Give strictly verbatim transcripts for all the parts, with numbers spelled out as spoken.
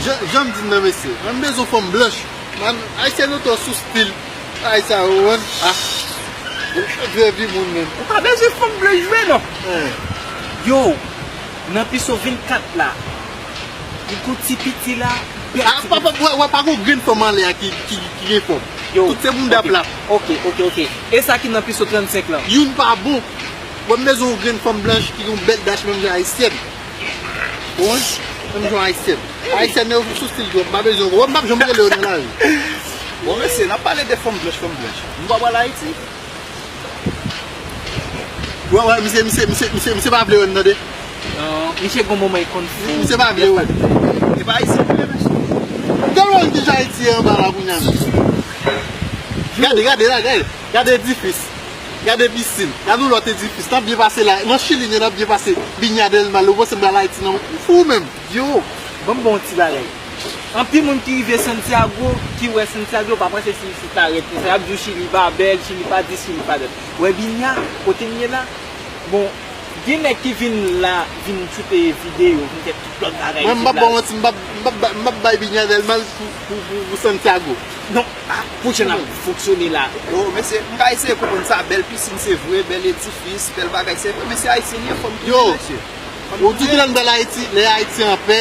Jan, jan m di n nan, mesye, mwen m bezwen fanm blanch. Mwen, ayisyen nou twò sou stil. Ay sa, ou konprann? Ah. Vye vi moun menm. Ou pa bezwen fanm blanch vre non. Eh. Yo, nan piso vennkat la, li gon ti piti la, bèl. Ah, ti papa, wè, wè, pa gon grenn fanm anlè a ki, ki, ki gen fòm. Yo, tout se moun dap la. Ok, ok, ok. E sa ki nan piso trannsenk lan? Youn pa bon. Wè, m bezwen yon grenn fanm blanch ki gon bèl dach menm jan ayisyèn. Ou konprann? Menm jan ayisyèn. Ayisyèn yo sou stil twòp, m pa bezwen yo. M p ap janm rele yo nan lari. Bon, mesye, n ap pale de fanm blanch, fanm blanch. Nou pa pral Ayiti? Wè, wè, misye, misye, misye, misye, misye pa vle wè n tande. Non, misye gon moman li konn fou. Misye pa vle wè n. E pa Ayiti, mesye. Gade wè ki jan Ayiti ye anba la kounye a, mesye. Gade, gade la, gade. Gade edifis. Gade pisin. Gade yon lòt edifis. N ap byen pase la. Nan Chili, n ap byen pase. Viña del Mar. Ou panse m pral Ayiti, non? Ou fou menm. Yo, ban m ba w yon ti bagay. Anpil moun ki rive Santiago, ki wè Santiago, yo pa panse si isit la rèd konsa. Y ap di w Chili pa bèl, Chili pa dis, Chili pa dat. Wè Viña, kote m ye la? Bon, gen nèg ki vin la, vin choute videyo, vin fè tout lòt bagay isit la. Mwen, m p ap ba w manti, m p ap, m p ap, m p ap bay Viña del Mar pou, pou, pou, pou Santiago. Non, ah, pou jan n ap fonksyone la. Yo, mesye, m ka eseye konprann sa, bèl pisin se vre, bèl edifis, bèl bagay se vre, men se Ayiti n ye, fò n touye, mesye. Yo, ou di kilè n pral Ayiti, lè Ayiti anpè,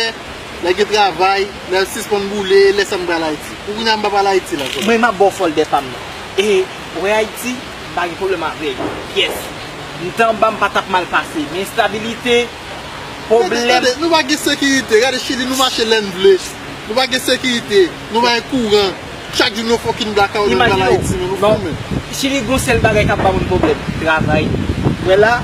lè gen travay, lè sispann boule, lè sa n pral Ayiti. Pou kounye a m pa pral Ayiti la, frè. Mwen, m ap ba w fòlbè pa m nan. E, ou wè Ayiti, m pa gen pwoblèm avè l. Pyès. M te anba, m pa t ap mal pase. Men estabilite, pwoblèm. Tande, tande, nou pa gen sekirite. Gade Chili, nou mache lè n vle. Nou pa gen sekirite. Nou pa gen kouran. Chak jou nou fucking blackout, nou pral Ayiti, men nou fou, men. Chili gon sèl bagay k ap ba moun pwoblèm. Travay. Wè la.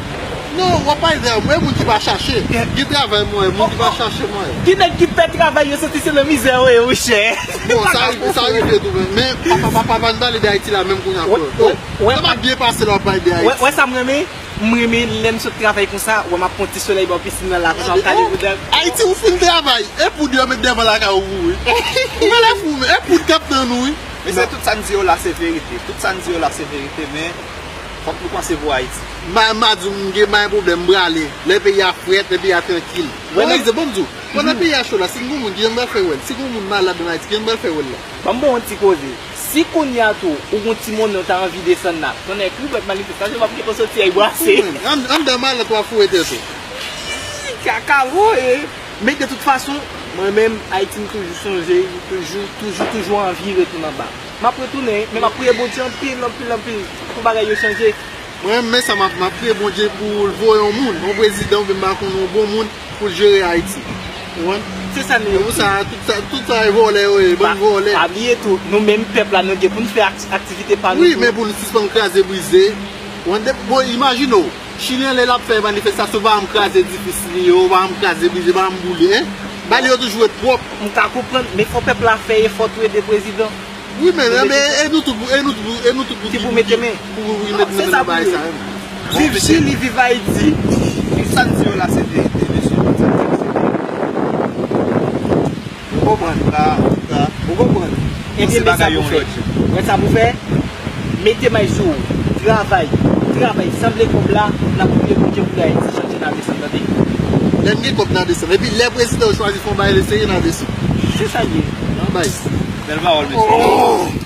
Non, w ap pale de mwen, moun ki pa chache. Gen travay mwen, moun ki pa chache mwen. Gen nèg ki pè travay, yo santi se nan mizè yo ye, monchè. Bon, sa rive, sa rive tou, men, men, papa, papa, pa n pale de Ayiti la, menm kounye a, frè. Sa pa byen pase lè w ap pale de Ayiti. Wè, wè sa m renmen? M renmen lè m sot travay konsa, wè m ap pran ti solèy bò pisin nan la, konsa m kale bouda m. Ayiti, ou fin travay, e poud yo met devan lakay ou pou ou, wi. Ou genlè fou, men e poud k ap tann ou, wi. Men se tout sa n di yo la, se verite. Tout sa n di yo la, se verite, men fòk nou panse pou Ayiti. M a, m a di w, m gen, m pa gen pwoblèm, m prale. Lè peyi a frèt, lè peyi a trankil. Bon egzanp, ban m di w, pandan peyi a cho la, si n gon moun, kijan n pral fè wè l? Si gon moun malad ann Ayiti, kijan n pral fè wè l la? Ban m ba w yon ti koze. Si kounye a tou, ou gon ti monnen, ou ta anvi desann la, tonnè kribwèt, manifestasyon p ap gentan soti ay brase. Ann, anndan malèt w ap foure tèt ou. Kaka voye. Men de tout fason, mwen menm, Ayiti m toujou sonje, m toujou, toujou, toujou anvi retounen anba. M ap retounen, men m ap priye Bondye anpil, anpil, anpil pou bagay yo chanje. Mwen menm, men sa m ap, m ap priye Bondye pou l voye yon moun, yon prezidan oubyen m pa konn yon bon moun pou l jere Ayiti. Ou konprann? Se sa nou ye. Se pou sa, tout sa, tout sa e vòlè yo ye, bann vòlè. Pa bliye tou, nou menm pèp la, nou gen pou n fè ak-, aktivite pa nou tou. Wi, men pou n sispann kraze brize. Ou konprann? Bon, imajine w, Chilyen lè l ap fè manifestasyon, pa janm kraze edifis li yo, pa janm kraze brize, pa janm boule, en? Bagay yo toujou ret pwòp. M ka konprann, men fò pèp la fè efò tou ede prezidan. Wi, men, men, e nou tout, e nou tout, e nou tout pou ki pou mete men. Pou, pou, pou mete men nan bagay sa, wi. Viv Chili, viv Ayiti. Tout sa n di yo la, se verite, mesye. Tout sa n di yo, se verite. Ou konprann? Ou konprann? Ebyen, men sa pou fè. Mwen sa pou fè. Mete may sou ou. Travay. Travay. Sanble kòb la, n ap priye Bondye pou Ayiti chanje, n a desann, tande. Lè n gen kòb, n a desann. Epi lè prezidan yo chwazi fè yon bagay serye, n a desann. Se sa l ye. Nan bay. Bèl pawòl, mesye.